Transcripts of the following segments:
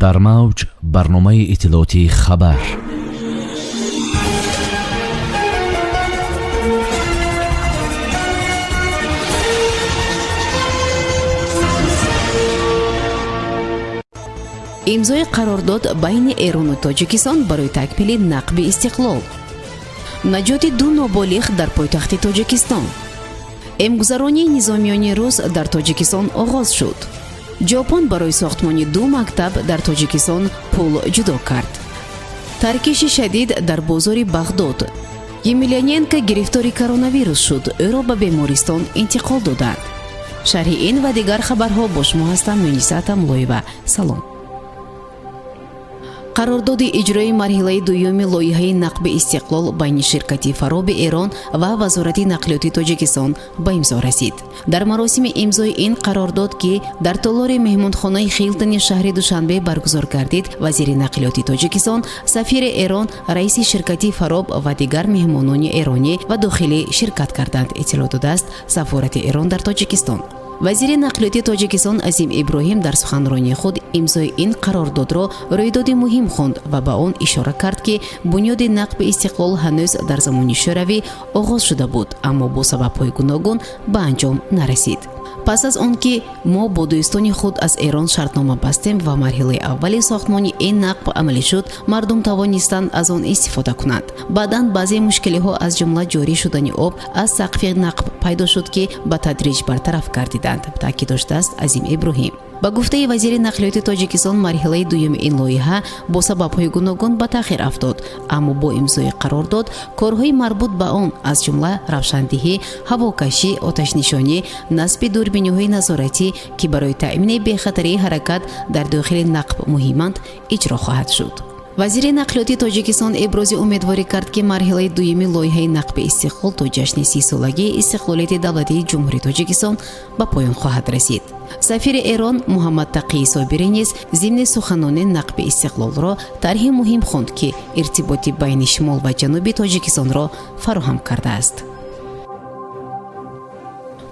Дар мавҷ барномаи иттилоотии «Хабар». Имзои қарордод байни Эрону Тоҷикистон барои такмили нақби Истиқлол, наҷоти ду ноболиғ дар пойтахти Тоҷикистон, эмгузаронии низомиёни рус дар Тоҷикистон оғоз шуд, Ҷопон барои сохтмони ду мактаб дар Тоҷикистон пул ҷудо кард, таркиши шадид дар бозори Бағдод, Емельяненко гирифтори коронавирус шуд, ӯро ба бемористон интиқол доданд. Шарҳи ин ва дигар хабарҳо бо шумо ҳастам, Муниса Тамлоева. Салом. Қарордоди иҷрои марҳилаи дуюми лоиҳаи нақби Истиқлол байни ширкати Фароби Эрон ва Вазорати нақлиёти Тоҷикистон ба имзо расид. Дар маросими имзои ин қарордод, ки дар толори меҳмонхонаи Хилтони шаҳри Душанбе баргузор гардид, вазири нақлиёти Тоҷикистон, сафири Эрон, раиси ширкати Фароб ва дигар меҳмонони эронӣ ва дохилӣ ширкат карданд, иттилоъ додааст сафорати Эрон дар Тоҷикистон. Вазири нақлиёти Тоҷикистон Азим Иброҳим дар суханронии худ имзои ин қарордодро рӯйдоди муҳим хонд ва ба он ишора кард, ки бунёди нақби Истиқлол ҳанӯз дар замони Шӯравӣ оғоз шуда буд, аммо бо сабабҳои гуногун ба анҷом нарасид. Пас аз он ки мо бо дӯстони худ аз Эрон шартнома бастем ва марҳилаи аввали сохтмони ин нақб амалӣ шуд, мардум тавонистанд аз он истифода кунанд. Баъдан баъзе мушкилиҳо, аз ҷумла ҷорӣ шудани об аз сақфи нақб пайдо шуд, ки ба тадриҷ бартараф гардиданд, таъкид доштааст Азим Иброҳим. Ба гуфтаи вазири нақлиёти Тоҷикистон, марҳилаи дуюми ин лоиҳа бо сабабҳои гуногун ба таъхир афтод, аммо бо имзои қарордод корҳои марбут ба он, аз ҷумла равшандиҳӣ, ҳавокашӣ, оташнишонӣ, насби дурбиниҳои назоратӣ, ки барои таъмини бехатарии ҳаракат дар дохили нақб муҳиманд, иҷро хоҳад шуд. Вазири нақлиёти Тоҷикистон ибрози умедворӣ кард, ки марҳилаи дуюми лоиҳаи нақби Истиқлол то ҷашни 30-солагии истиқлолияти давлатии Ҷумҳурии Тоҷикистон ба поён хоҳад расид. Сафири Эрон Муҳаммадтақии Собирӣ низ зимни суханони нақби Истиқлолро тарҳи муҳим хонд, ки иртиботи байни шимол ва ҷануби Тоҷикистонро фароҳам кардааст.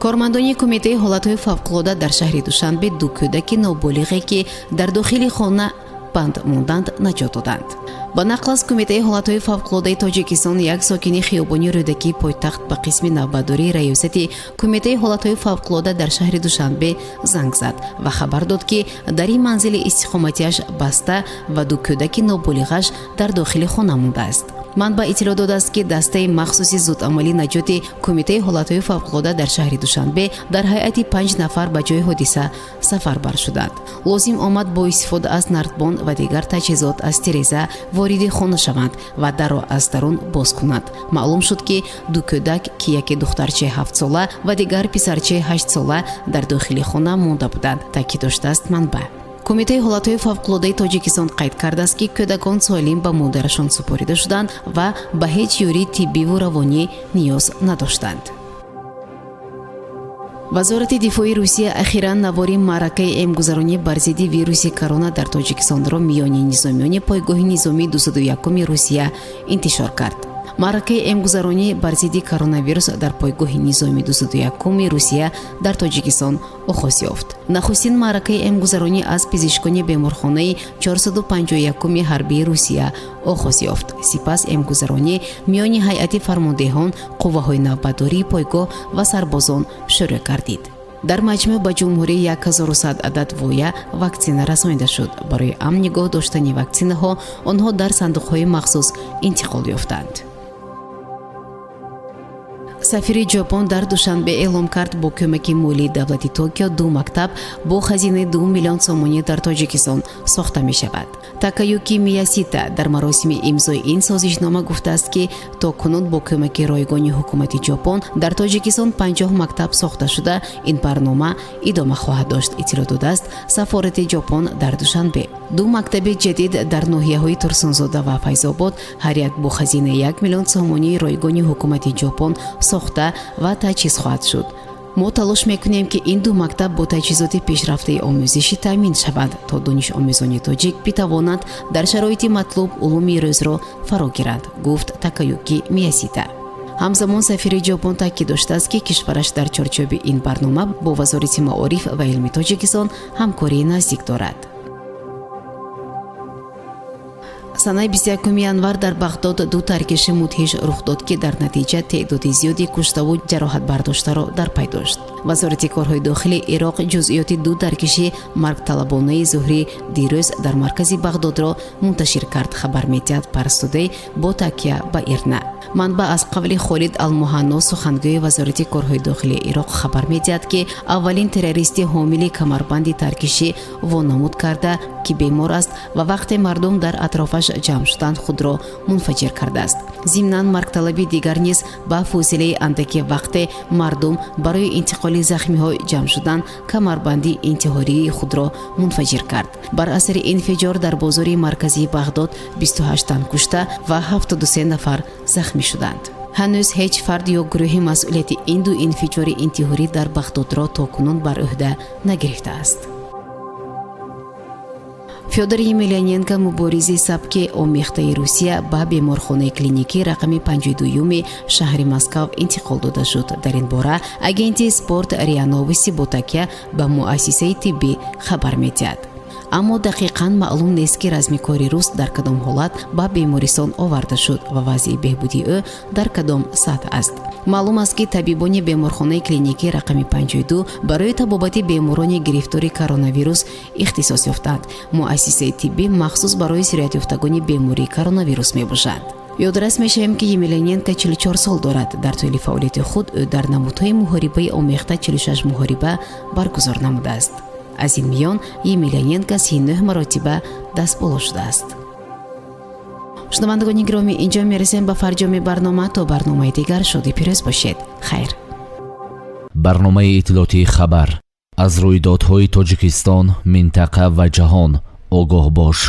Кормандони Кумитаи ҳолатҳои фавқулода дар шаҳри Душанбе ду кӯдаки ноболиғе, ки дар дохили хона банд монданд, наҷот доданд. Ба нақл аз Кумитаи ҳолатҳои фавқулодаи Тоҷикистон, як сокини хиёбони Рӯдакии пойтахт ба қисми навбатдории раёсати Кумитаи ҳолатҳои фавқулода дар шаҳри Душанбе занг зад ва хабар дод, ки дари манзили истиқоматиаш баста ва ду кӯдаки ноболиғаш дар дохили хона мондааст. Манбаъ иттилоъ додааст, ки дастаи махсуси зудамалии наҷоти Кумитаи ҳолатҳои фавқулода дар шаҳри Душанбе дар ҳайати панҷ нафар ба ҷои ҳодиса сафарбар шуданд. Лозим омад бо истифода аз нардбон ва дигар таҷҳизот аз тиреза вориди хона шаванд ва дарро аз дарун боз кунанд. Маълум шуд, ки ду кӯдак, ки яке духтарчаи 7-сола ва дигар писарчаи 8-сола, дар дохили хона монда буданд, таъкид доштааст манбаъ. Кумитаи ҳолатҳои фавқулодаи Тоҷикистон қайд кардааст, ки кӯдакон солим ба модарашон супорида шуданд ва ба ҳеҷ ёрии тиббиву равонӣ ниёз надоштанд. Вазорати дифои Русия ахиран навори маъракаи эмгузаронӣ бар зидди вируси корона дар Тоҷикистонро миёни низомиёни пойгоҳи низомии 201-уми Русия интишор кард. Маъракаи эмгузаронӣ бар зидди коронавирус дар пойгоҳи низомии 201-уми Русия дар Тоҷикистон оғоз ёфт. Нахустин маъракаи эмгузаронӣ аз пизишкони беморхонаи 451-уми ҳарбии Русия оғоз ёфт. Сипас эмгузаронӣ миёни ҳайати фармондеҳон, қувваҳои навбатдории пойгоҳ ва сарбозон шурӯъ гардид. Дар маҷмӯъ ба ҷумҳурӣ 1100 адад воя ваксина расонида шуд. Барои амн нигоҳ доштани ваксинаҳо онҳо дар сандуқҳои махсус интиқол ёфтанд. Сафири Ҷопон дар Душанбе эълом кард, бо кӯмаки молии давлати Токио ду мактаб бо хазинаи 2 миллион сомонӣ дар Тоҷикистон сохта мешавад. Такаюки Миясита дар маросими имзои ин созишнома гуфтааст, ки то кунун бо кӯмаки ройгони ҳукумати Ҷопон дар Тоҷикистон 50 мактаб сохта шуда, ин барнома идома хоҳад дошт, иттилоъ додааст сафорати Ҷопон дар Душанбе. Ду мактаби ҷадид дар ноҳияҳои Турсунзода ва Файзобод ҳар як бо хазинаи 1 миллион сомонии ройгони ҳукумати Ҷопон сохта ва таҷҳиз хоҳад шуд. Мо талош мекунем, ки ин ду мактаб бо таҷҳизоти пешрафтаи омӯзишӣ таъмин шаванд, то донишомӯзони тоҷик битавонанд дар шароити матлуб улуми рӯзро фаро гиранд, гуфт Такаюки Миясита. Ҳамзамон сафири Ҷопон таъкид доштааст, ки кишвараш дар чорчӯби ин барнома бо Вазорати маориф ва илми Тоҷикистон ҳамкории наздик дорад. Санаи 21 январ дар Бағдод ду таркиши мудҳиш рух дод, ки дар натиҷа теъдоди зиёди куштаву ҷароҳатбардоштаро дар пай дошт. Вазорати корҳои дохили Ироқ ҷузъиёти ду таркиши маргталабонаи зуҳри дирӯз дар маркази Бағдодро мунташир кард, хабар медиҳад Парс Тудей бо такя ба ИРНА. Манбаъ аз қавли Холид Алмуҳанно, сухангӯи Вазорати корҳои дохилии Ироқ, хабар медиҳад, ки аввалин террористи ҳомили камарбанди таркишӣ вонамуд карда, ки бемор аст, ва вақте мардум дар атрофаш ҷамъ шуданд, худро мунфаҷир кардааст. Зимнан, маргталаби дигар низ ба фосилаи андаки вақте мардум барои интиқоли захмиҳо ҷамъ шуданд, камарбанди интиҳории худро мунфаҷир кард. Бар асари инфиҷор дар бозори марказии Бағдод 28 тан кушта ва 73 нафар захмӣ шуданд. Ҳанӯз ҳеҷ фард ё гурӯҳи масъулияти ин ду инфиҷори интиҳорӣ дар Бағдодро то кунун бар ӯҳда нагирифтааст. Фёдор Емельяненко, муборизи сабки омехтаи Русия, ба беморхонаи клиникӣ рақами 52-юми шаҳри Москав интиқол дода шуд. Дар ин бора агентии спорт РИА Новости бо такя ба муассисаи тиббӣ хабар медиҳад. Аммо дақиқан маълум нест, ки размикори рус дар кадом ҳолат ба бемористон оварда шуд ва вазъи беҳбудии ӯ дар кадом сатҳ аст. Маълум аст, ки табибони беморхонаи клиникӣ рақами 52 барои табобати беморони гирифтори коронавирус ихтисос ёфтанд. Муассисаи тиббӣ махсус барои сироятёфтагони бемории коронавирус мебошад. Ёдрас мешавем, ки Емельяненко 44 сол дорад. Дар тӯли фаъолияти худ ӯ дар намудҳои муҳорибаи омехта 46 муҳориба баргузор намудааст. Аз ин миён Емельяненко 39 маротиба дастболо шудааст. Шунавандагони гиромӣ, инҷо мерасем ба фарҷоми барнома. То барномаи дигар шоди пирӯз бошед. Хайр. Барномаи иттилоотии «Хабар». Аз рӯйдодҳои Тоҷикистон, минтақа ва ҷаҳон огоҳ бош.